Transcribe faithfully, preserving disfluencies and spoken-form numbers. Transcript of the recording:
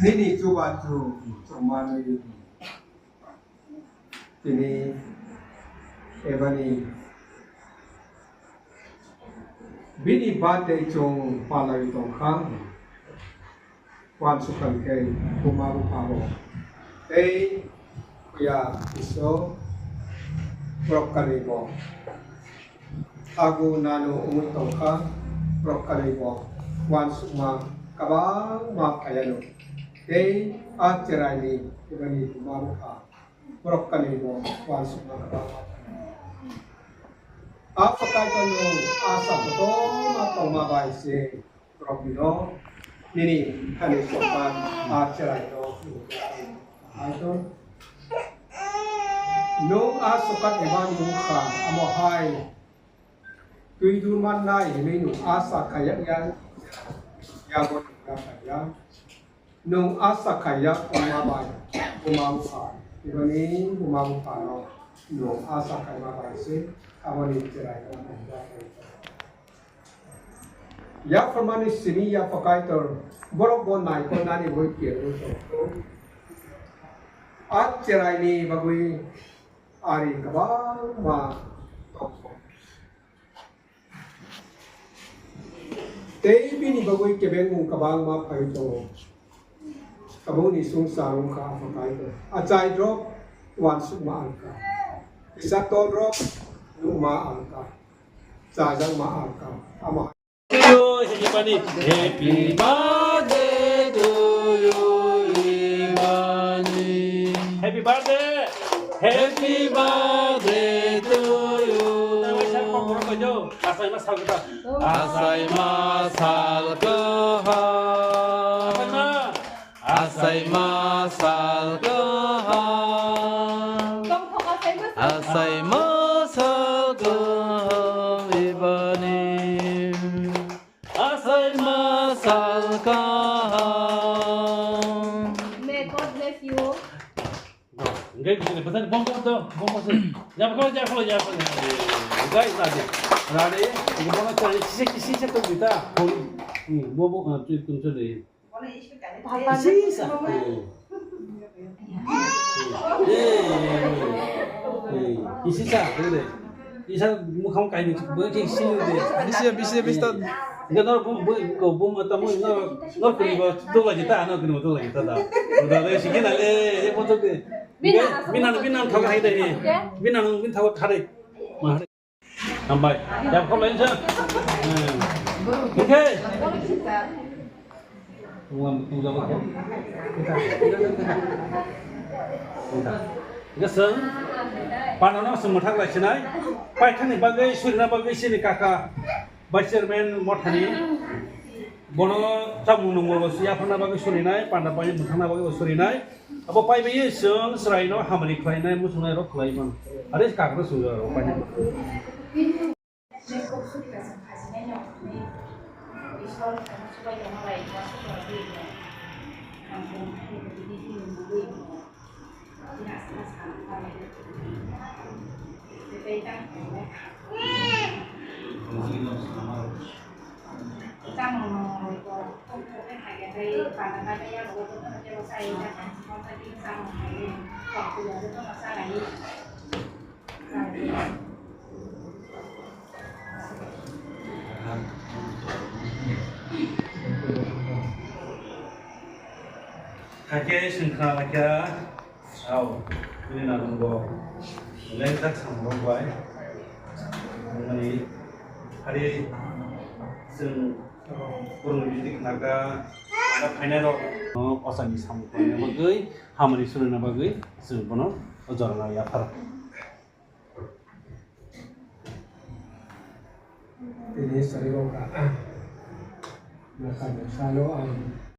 Nini chubachu chwngmanwi tini ebani bini birthday chwng palaiwi tongkha. Uansukha khe buma bupha rok tei puya Isor borok kanwi bo hago nano wngwi tongkha, borok kanwi bo uansukma kwbangma phaiano tei a cheraini ebani buma bupha borok kanwi bo uansukma kwbangma phaiano. A phakai khe nwng asa kotorma tongma bai se borok bino nini hani sopan a cherai no. Hai to. Nwng a sokat eba nwng kha amo hai twi dur mannai hinwi nwng asa khaiyak ya. Ya bo ya ya. Nwng asa khaiyak wngma bai buma bupha, ebani buma bupha no nwng asa khaima bai se aboni cherai no. Yapharmani simi yapha Kaitor borok bo naikolnani bai kerwi tongo. A cheraini bagwi ari kwbangma tongo. Tei bini bagwi kebengmung kwbangma phai tongo. Tabukni songchar wngkha Apha Kaitor. Achai drop uansukma ang kha. Kisa tol drop nukma ang kha. Chajakma ang kha. Amo. Happy birthday to you, Ibani. Happy birthday. Happy birthday to you. Asai ma sal kwthar. Asai ma sal kwthar. Asai ma. Asai ma sal kaham. Asai ma sal kaham ibani. Asai ma sal kaham. May God bless you. Enggak, bisa deh, pesan bom bom tuh, bom bom sih. Jangan kalau, jangan kalau, jangan kalau. Enggak, itu aja. Rade, ini mau cari sisi, sisi satu kita. Hmm, bom bom, ah, tuh, tuh, tuh, deh. Isisa. Isisa, dede. Isa mukhang kaini, bo ke sini de. Bisi, bisi, bisi ta. Enggak, nor bum, bum, ko bum, tamu, nor, nor kini bo, tu lagi ta, nor kini bo, tu lagi ta, ta. Udah, udah, sini na le, ye foto de. Mina, mina, mina, thok hai de. Mina, mina, thok hai de. Hambai. Jab khol lain sa. Oke. Tunglam tunglam ko. Gasang. Panano sung mathak lai sinai. Paithani bagwi surina bagwi sini kaka. Vice chairman mothani. Bono chamung nungmo bo siya phana bagwi surinai, panda pai muthangna bagwi bo surinai. Abo paibai chwng chwraino hamari khlainai, muchungnai rok khlai man. Are kakno sungja rok painai. Hakhe sengkha lakha. Au, bini nango bo lengjak samung rok bai. Wngmani hari chwng borokni bidik naga, naga phainai rok. Ochani samung khlaina bagwi, hamari surina bagwi chwng bono o jorano yaphar. Tini sari rok ka. Naga salo ang.